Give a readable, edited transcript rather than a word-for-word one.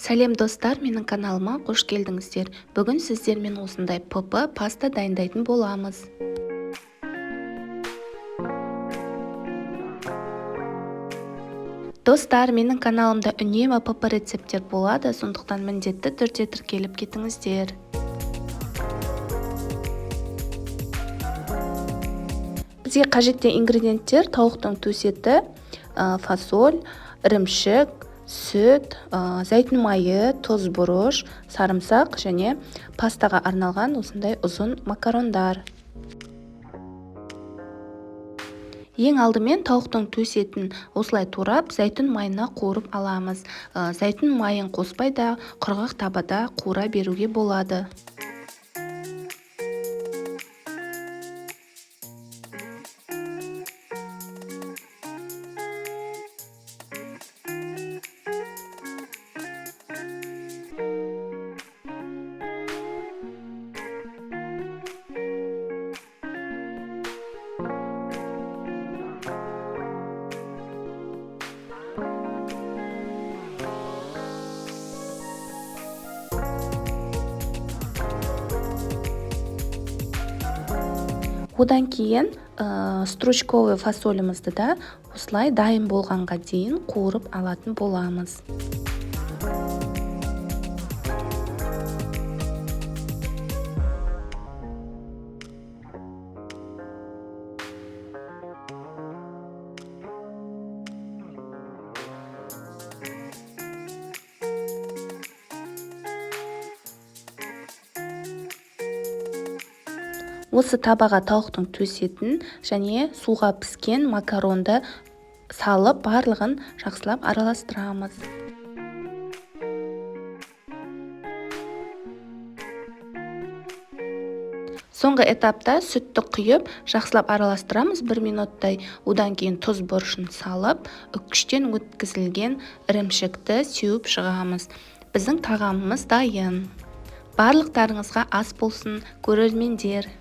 Сәлем достар, менің каналыма қош келдіңіздер. Бүгін сіздермен осындай ПП паста дайындайтын боламыз. Достар, менің каналымда үнемі ПП рецепттер болады, сондықтан міндетті түрде тіркеліп кетіңіздер. Бізге қажетті ингредиенттер: тауықтың төс еті, фасоль, ірімшік, сүт, зәйтүн майы, тұз, бұрыш, сарымсақ және пастаға арналған осындай ұзын макарондар. Ең алдымен тауықтың төс етін осылай турап, зәйтүн майына қуырып аламыз. Зәйтүн майын қоспай да құрғақ табада қуыра беруге болады. Одан кейін стручковый фасолімізді да осылай дайын болғанға дейін қуырып алатын боламыз. Осы табаға тауықтың төс етін және суға піскен макаронды салып, барлығын жақсылап араластырамыз. Соңғы этапта сүтті құйып, жақсылап араластырамыз бір минуттай. Одан кейін тұз, бұрышын салып, үккіштен өткізілген ірімшікті сеуіп шығамыз. Біздің тағамымыз дайын. Барлықтарыңызға ас болсын, көрермендер.